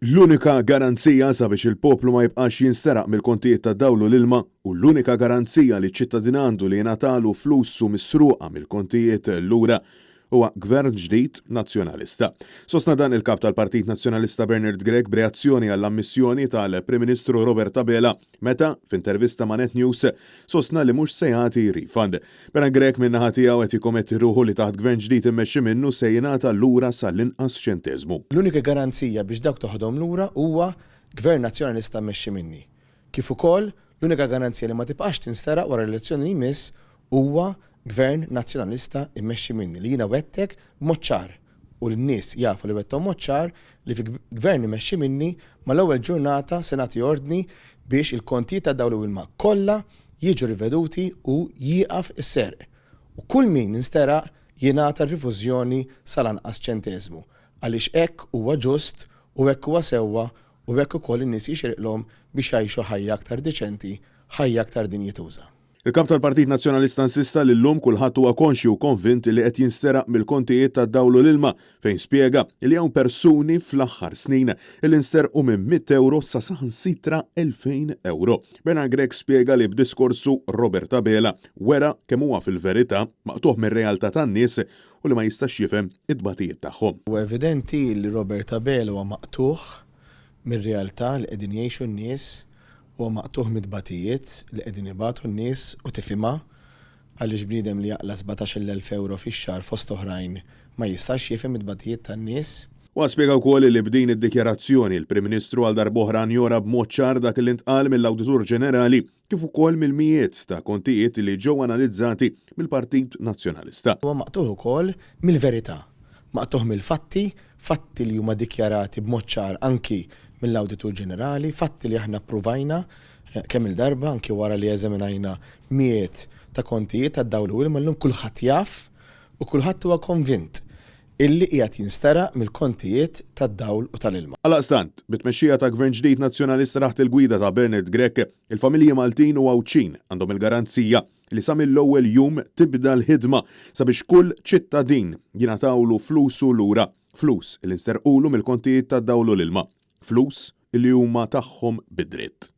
L-unika garanzija sabiex il-poplu ma jibqax jinsteraq mill-kontijiet tad-dawl u l-ilma u l-unika garanzija li ċ-ċittadin għandu li jingħatalu flusu misruqa mill-kontijiet lura huwa Gvern ġdid Nazzjonalista. Sostna dan il-Kap tal-Partit Nazzjonalista Bernard Grech b'reazzjoni għall-ammissjoni tal-Prim Ministru Robert Abela meta, f'intervista ma' Net News, sostna li mhux se jagħti refund. Bernard Grech min-naħa tiegħu qed jikkometti ruħu li taħt Gvern ġdid immexxi minnu se jingħata lura sal-inqas ċenteżmu. L-unika garanzija biex dawk toħodhom lura huwa Gvern Nazzjonalista mmexxi minni. Kif ukoll, l-unika garanzija li ma tibqax tinsteraq wara l-elezzjoni li jmiss huwa Gvern Nazzjonalista mmexxi minni li jiena wegħdtek b'mod ċar u li n-nies jafu li wegħdthom mod ċar li fi Gvern immexxi minni mal-ewwel ġurnata se nagħti ordni biex il-kontijiet tad-dawl u ilma kollha jiġu riveduti u jieqaf is-serq u kull min insteraq jingħata r-rifużjoni sal-anqas ċenteżmu għaliex hekk huwa ġust u hekk huwa sewwa u hekk ukoll in-nies jixirqilhom biex jgħixu ħajja aktar diċenti, ħajja aktar dinjituża. Il-Kap tal-Partit Nazzjonalista insista li llum kulħadd huwa konxju u konvint li qed jinsteraq mill-kontijiet tad-dawl u l-ilma fejn spjega li hawn persuni fl-aħħar snin li nsterqu minn mitt ewro sa saħansitra 2,000 ewro. Bernard Grech spjega li b'diskorsu Robert Abela wera kemm huwa fil-verità maqtugħ mir-realtà tan-nies u li ma jistax jifhem it-tbatijiet tagħhom. Huwa evidenti li Robert Abela huwa maqtugħ mir-realtà li qegħdin jgħixu n-nies, huwa maqtugħ mit-tbatijiet li qegħdin ibatu n-nies u tifhimha għaliex bniedem li jaqla' 17,000 ewro fix-xahar fost oħrajn ma jistax jifhem it-tbatijiet tan-nies. Huwa spjega wkoll li b'din id-dikjarazzjoni l-Prim Ministru għal darb'oħra njora b'mod ċar dak li ntqal mill-Awditur Ġenerali kif ukoll mill-mijiet ta' kontijiet li ġew analizzati mill-Partit Nazzjonalista. Huwa maqtugħ ukoll mill-verità, maqtugħ mill-fatti, fatti li huma dikjarati b'mod ċar anki mill-Awditur Ġenerali, fatti li aħna ppruvajna kemm-il darba anki wara li eżaminajna mijiet ta' kontijiet tad-dawl u ilma llum kulħadd jaf u kulħadd huwa konvint illi qiegħed jinsteraq mill-kontijiet tad-dawl u tal-ilma. Għalaqstant, bit-tmexxija ta' Gvern ġdid Nazzjonalista taħt il-gwida ta' Bernard Grech, il-familji Maltin u Għawdxin għandhom il-garanzija li sa mill-ewwel jum tibda l-ħidma sabiex kull ċittadin jingħatawlu flusu lura, flus li nsterqulu mill-kontijiet tad-dawl u l-ilma, flus li huma tagħhom bi dritt.